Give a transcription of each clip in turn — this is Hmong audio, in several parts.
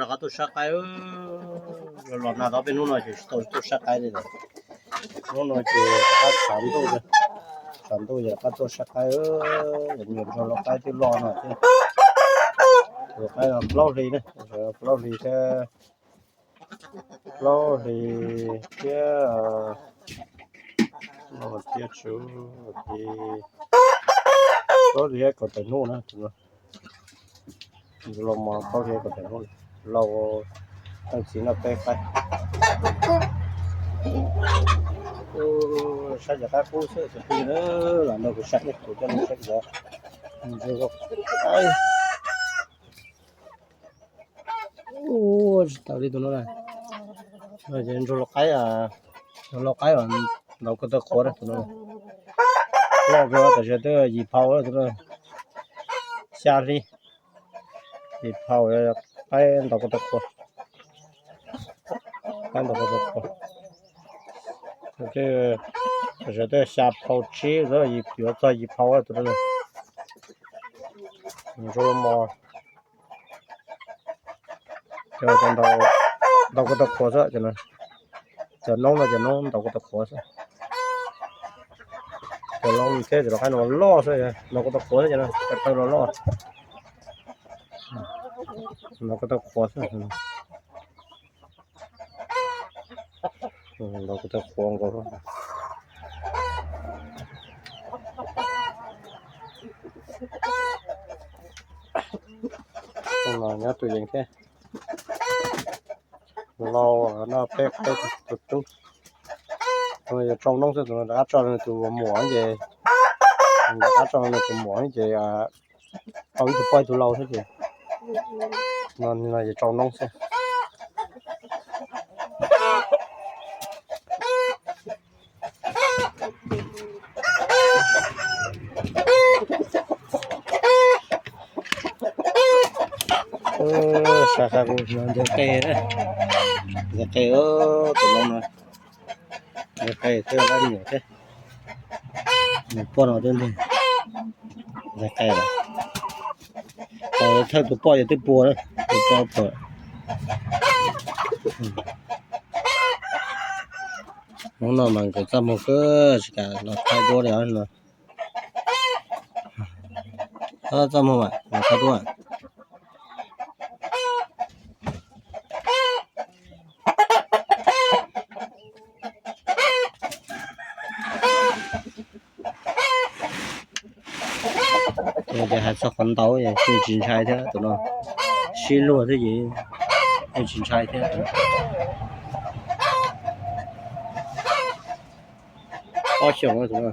Rov qab tuaj saib qaib, los nag tau peb hnub no ces tsis tau tuaj saib qaib li lawm. Hnub no ces rov qab tshav ntuj, tshav ntuj ces rov qab tuaj saib qaib, nws ntsuag lau qaib twb loj no thiab. Tus qaib no plaub hlis na, plaub hlis thiab, plaub hlis thiab, no thiab, plaub hlis thiab kaum tawm hnub na. Los mos plaub hlis kaum tawm hnub, lau tau txiv noj peb qaib. Saib cov qaib qub xwb tus twg na, los nrog kuv saib, kuv coj nej saib cov ntsuag lau qaib. Ua tsis tau li tus no na. Ntsuag lau qaib, ntsuag lau qaib ntaus ko taw qhuav na tus no. Loj kawg, tam sim twb yim phau tus no, xya hli, yim phau, qaib ntaus ko taw qhuav, qaib ntaus ko taw qhuav. Tam sim twb xya phau tsib, yuav txog yim phau tus no. Ntsuag lau mos, ntaus ko taw qhuav xwb. Cov noob no cov noob ntaus ko taw qhuav xwb. Cov noob thiab cov lau qaib no loj xwb, ntaus ko taw qhuav xwb, cov no ko taw los loj, ntaus ko taw qhuav xwb. Ntaus ko taw qhuav nkaus. Nyob tus yees thiab. Lau noj peb qaib tus tub. Tus no yuav tsau noob xwb, tus no rov qab tso tus muam ces, rov qab tso tus muam ces tau ib tug poj ib tug lau xwb ces, no yuav tsau noob xwb. Saib qab kuv ntxeev qe, ntxeev qe tus no, ntxeev qe thiab lab nyuam thiab. Nws poj no twb ntxeev qe lawm. Thawj tus poj yog twb puas, tus poj puas. Hnub no mas nkawd txaj muag kawg, tsis kam los thaij duab li no. Txaj muag mas los thaij duab. Ces hais txog qhov ntaus ces tsis ntshai thiab tus no, sib luag thiab ces yeej tsis ntshai thiab. Ob xyoos tus no.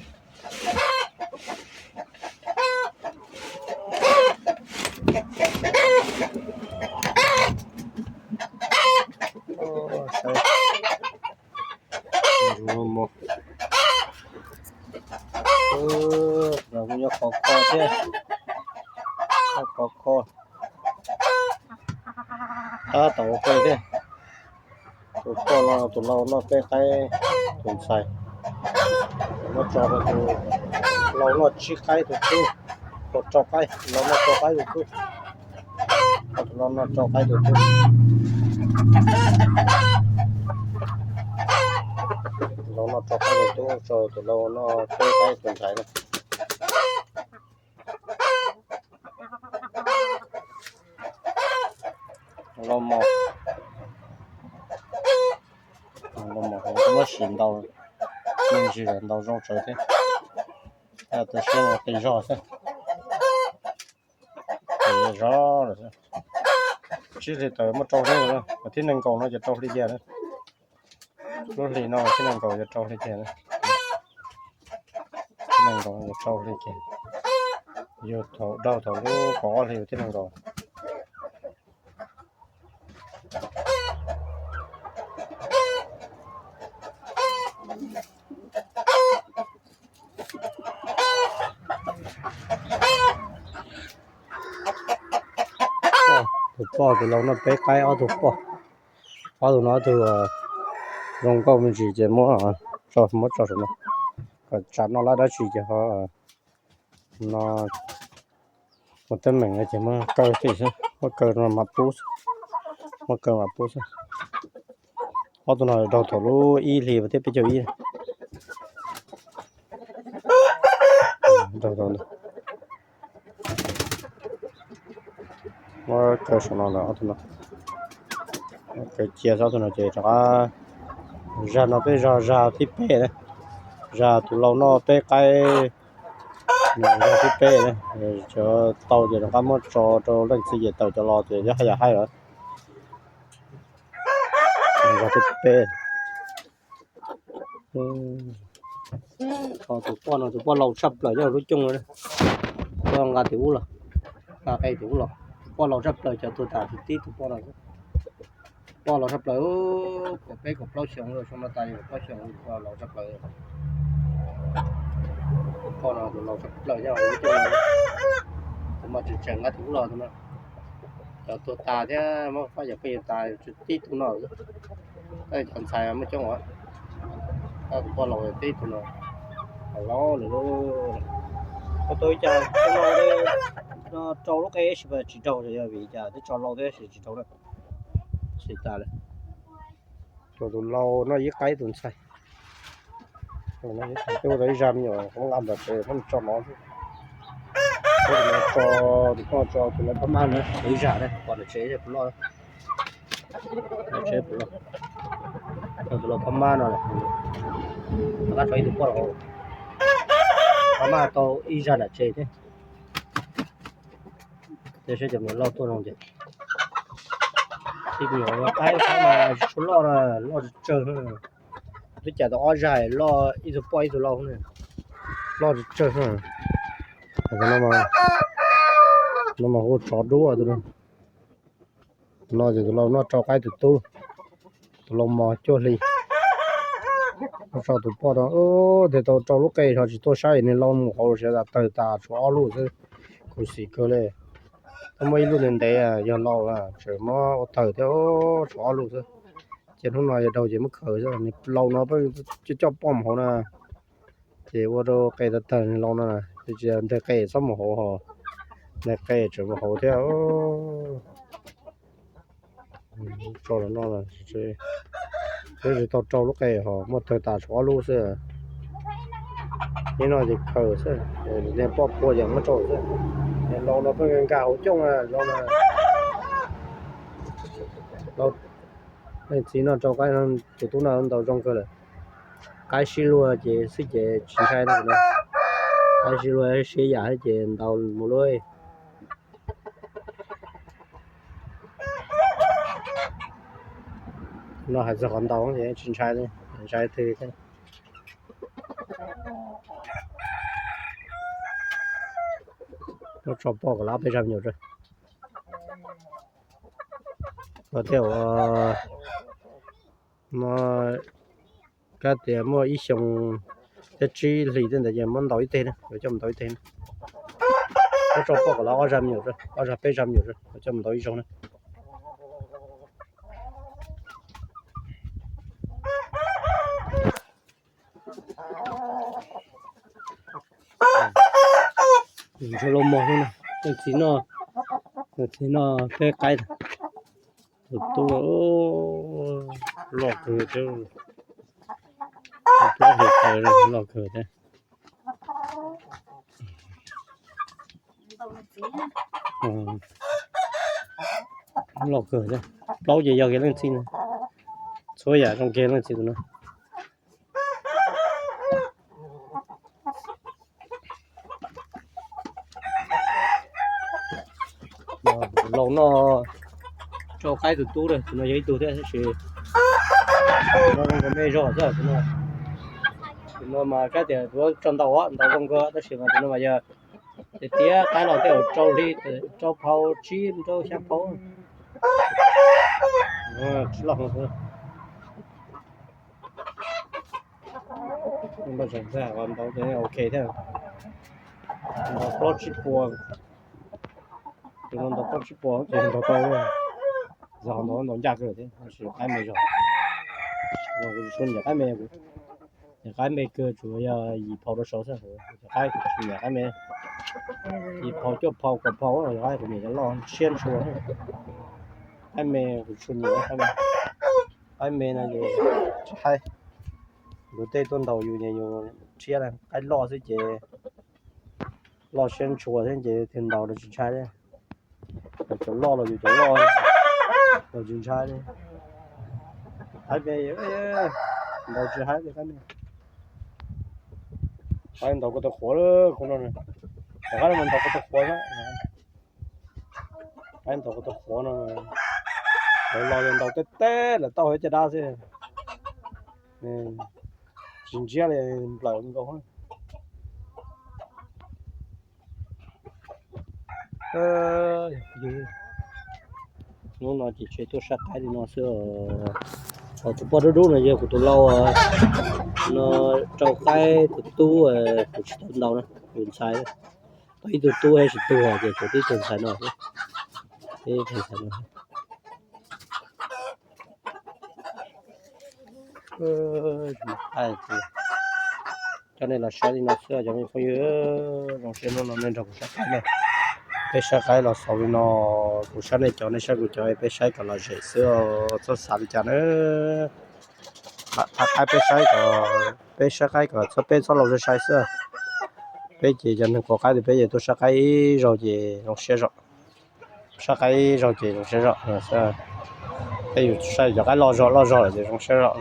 Nyob qhov kho thiab, qhov kho. Tab tom ua ke thiab. Tus poj no tus lau noj peb qaib tus ntxhais, tus no tso rau tus lau noj tsib qaib tus tub, tus rau qaib, tus lau noj rau qaib tus tub, tus lau noj rau qaib tus tub, tus lau noj rau qaib tus tub, tso tus lau noj peb qaib tus ntxhais na. Los mos, los mos kuv muab sim ntaus, me ntsis lawm ntaus zoo tsawv thiab. Tam sim no qis zog xwb, qis zog lawm xwb. Tsib hlis tawm muab rau thiab, mas thib nees nkaum no ces rau hli kiag na. Lub hlis no thib nees nkaum ces rau hli kiag na. Thib nees nkaum ces rau hli kiag. Yug thaum daug thaum lub kaum ob hli yug thib nees nkaum. Tus poj tus lau noj peb qaib ob tug poj. Ob tug no ob tug zoo nkauj me ntsis ces muab tso, muab tso saum no kom tsam noj lab dab tsi ces ho no ua teeb meem no ces muab kaw tim xwb, muab kaw no mas pub xwb. Muab kaw mam pub xwb. Ob tug no raug thaum lub ib hlis thiab peb caug ib. Raug thaum muab kaw saum no lawm ob tug no. Kaw cia ob tug no ces rov qab. Zag no peb zog zag thib peb na. Zag tus lau noj peb qaib, zag thib peb na. Cov tau ces rov qab muab tso rau leej txiv ces tawm cov los ces yog haj yam haib lawm. Zag thib peb. Tus poj no tus poj laus tshaj plaws nyob lub cooj no. Poj nqa tim ub los, nqa qe tim ub los, tus poj laus tshaj plaws cov tuag tas tus tib tus poj no. Poj laus tshaj plaws, kaum peb kaum plaub xyoo lawm, xyoo no tas li kaum plaub xyoo, poj laus tshaj plaws. Poj no tus laus tshaj plaws nyob lub cooj no. Tus mas tseem tseem nqa tim ub los tus no. Cov tuag tas thiab muab fab yam pheej yug tas tib tug no. Cov ntxhais muaj coob os. Tus poj laus tib tug no. Laus lawm. Ua tau ib cas no rau lub qe ib sim tsis raug, yog vim cas twb tso lau thiab sis tsis raug na. Sim tas lawm. Tus lau noj ib qaib tus ntxhais. Twb ua tau ib zaj me nyuam, nqa ntawm tsev muab tso no xwb. Tso, tus poj tso tus lau pab mab na, ib zaj na, pom ntawm tsev puas loj. Ntawm tsev puas loj. Tus lau pab mab no, nqa tso ib tug poj laus, pab mab tau ib zaj nram tsev thiab. Tej saib cov me nyuam loj tuaj zoo ces, ib me nyuam qaib qaib mas tsis tshua loj na, loj tsawg tsawg. Twb cas tau ob zaj loj ib tug poj ib tug lau, loj tsawg tsawg. No mas hu tsov duab tus no. No ces tus lau noj rau qaib tus tub, tus lau mos cuaj hli. Noj tso tus poj no, tes tau rau lub qe ho tsis tuaj saib, niag lau mus hauv los sawv daws tawg tas tshuav ob lub xwb. Khuv xim kawg li. Twb muaj ib lub ntev ntev yog lau, tseem muab ua tawg thiab, tshuav ob lub xwb. Ces hnub no yog raug ces muab khaws xwb, niag lau no peb coj coj poj mus hauv na. Ces ua rau qe tawg tawg niag lau no, tsis nteg qe txhob mus hauv ho, nteg qe tseem mus hauv thiab. Tso los no, twb tsis tau rau lub qe ho muab tawg tas tshuav ob lub xwb. Ib no ces khaws xwb, niag poj pua ces muab rau xwb. Niag lau no pheej nkag hauv cooj lau no. Leej txiv noj rau qaib, tus tub no ntau zoo kawg lawm. Qaib sib luag ces xwb ces tsis ntshai no. Qaib sib luag siab yam thiab ces ntau mus luaj. No hais txog qhov ntau ces tsis ntshai, ntshai twg thiab. Muab tso poj kom lawv peb zaj me nyuam tso. Thiab ua no, kab tias muaj ib xyoo thiab tsib hlis tej ntawd ces muab ntaus ib teg na, yuav coj mus ntaus ib teg na. Muab tso poj kom lawv ob zaj me nyuam, ob zaj peb zaj me nyuam, yuav coj mus ntaus ib zaug na. Ntsuag lauj mog xwb na, leej txiv noj, leej txiv noj peb qaib. Tus tub loj kawg thiab, plaub hlis tawm loj kawg thiab. Loj kawg thiab, plaub ces yog kiag leej txiv na, txhua yam zoo kiag leej txiv tus no. Tus laus noj rau qaib tus tub na, tus no yog ib tug thiab tab sis tus no zoo nkaus me zog xwb tus no. Tus no mas kab tias tus tso ntaus ntaus zoo kawg tab sis mas tus no mas yog tiav tiav qaib los tej zaum rau hli, rau phau tsib rau xya phau. Tsis loj heev. Ntaus ok thiab. Ntaus plaub tsib puas. Tus no ntaus plaub tsib puas ces ntaus tau. Zog ntaus ntaus ncaj kawg thiab tab sis qaib me zog. Kuv tsis tshua nyiam qaib me, kuv nyiam qaib me kawg tsuas yog yim phau rau saud xwb. Qaib kuv tsis nyiam qaib me, yim phau cuaj phau kaum phau, qaib kuv nyiam cov loj siab ntshua. Qaib me kuv tsuas nyiam qaib me. Qaib me no ces tsis haib. Luag tej tuaj ntaus yus ces yus rhiab na, qaib loj xwb ces loj siab ntshua xwb ces twg ntaus los tsis ntshai li. Cov loj los yus cov loj los tsis ntshai li. Qaib me ntaus tsis haib li qaib me. Qaib ntaus kuv tus qhuav, kuv no, qaib no ntaus kuv tus qhuav xwb. Qaib ntaus kuv tus qhuav no, lawv los yog ntaus tej teb lawm tau caj dab xwb, tsis ntsiab li, nplawm nkaus. Hnub no ces tseem tuaj saib qaib li no xwb. Tus poj dub dub no yog kuv tus lau, no rau qaib, tus tub kuv tsis tau ntaus na, tus ntxhais. Tau ib tug tub thiab tsis tuag ces tshuav tib tug ntxhais no, tib tug ntxhais no. Coj nej los saib li no xwb cov me phooj ywg, zoo siab hnub no nej nrog kuv saib qaib na. Peb saib qaib los xaus li no, kuv saib nej cov, nej saib kuv cov, peb saib kom lom zem xwb, txhob xav li cas na. Lam thab qaib peb saib kom, peb saib qaib kom txhob, peb txhob lau sai sai xwb. Peb ces cov neeg quav qaib ces peb ces tuaj saib qaib ib zaug ces zoo siab zog. Saib qaib ib zaug ces zoo siab zog. Tej yus saib cov qaib loj zog loj zog lawm ces zoo siab zog.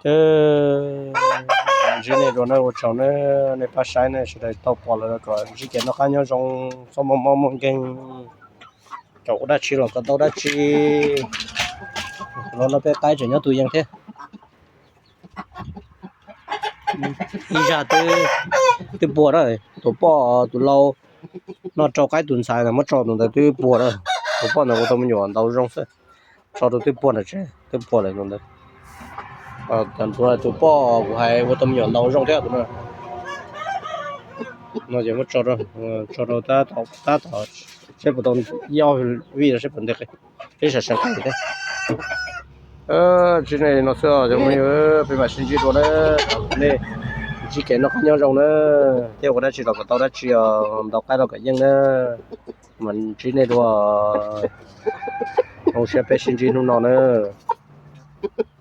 Ces ntsib nej dua na, ua tsaug na, nej pab saib na, sawv daws tau pom lawm kom ntsib kev noj qab nyob zoo, txhob mob mob muaj nkeeg, kom ua dab tsi los kom tau dab tsi. Los no peb qaib tseem nyob tus yees thiab. Ib zaj twb puag na, tus poj tus lau noj rau qaib, tus ntxhais na muab tso tus ntawd twb puag na. Tus poj ntawd ua tau me nyuam ntaus zoo xwb, tso rau twb puag ntawd, twb puag lawm tus ntawd. Tus poj kuv hais ua tau me nyuam ntaus zoo thiab tus no. No ces muab tso rau, tso rau tab tom, tab tom seb puas tau ib ob vij no seb puas nte qe, peb sawv seev qe thiab. Ntsib nej no xwb os cov phooj ywg, peb mam sib ntsib dua na. Nej ntsib kev noj qab nyob zoo na, thiab ua dab tsi los kom tau dab tsi os, ntaus qaib los kom yeej na. Mam ntsib nej dua, zoo siab peb sib ntsib hnub no na.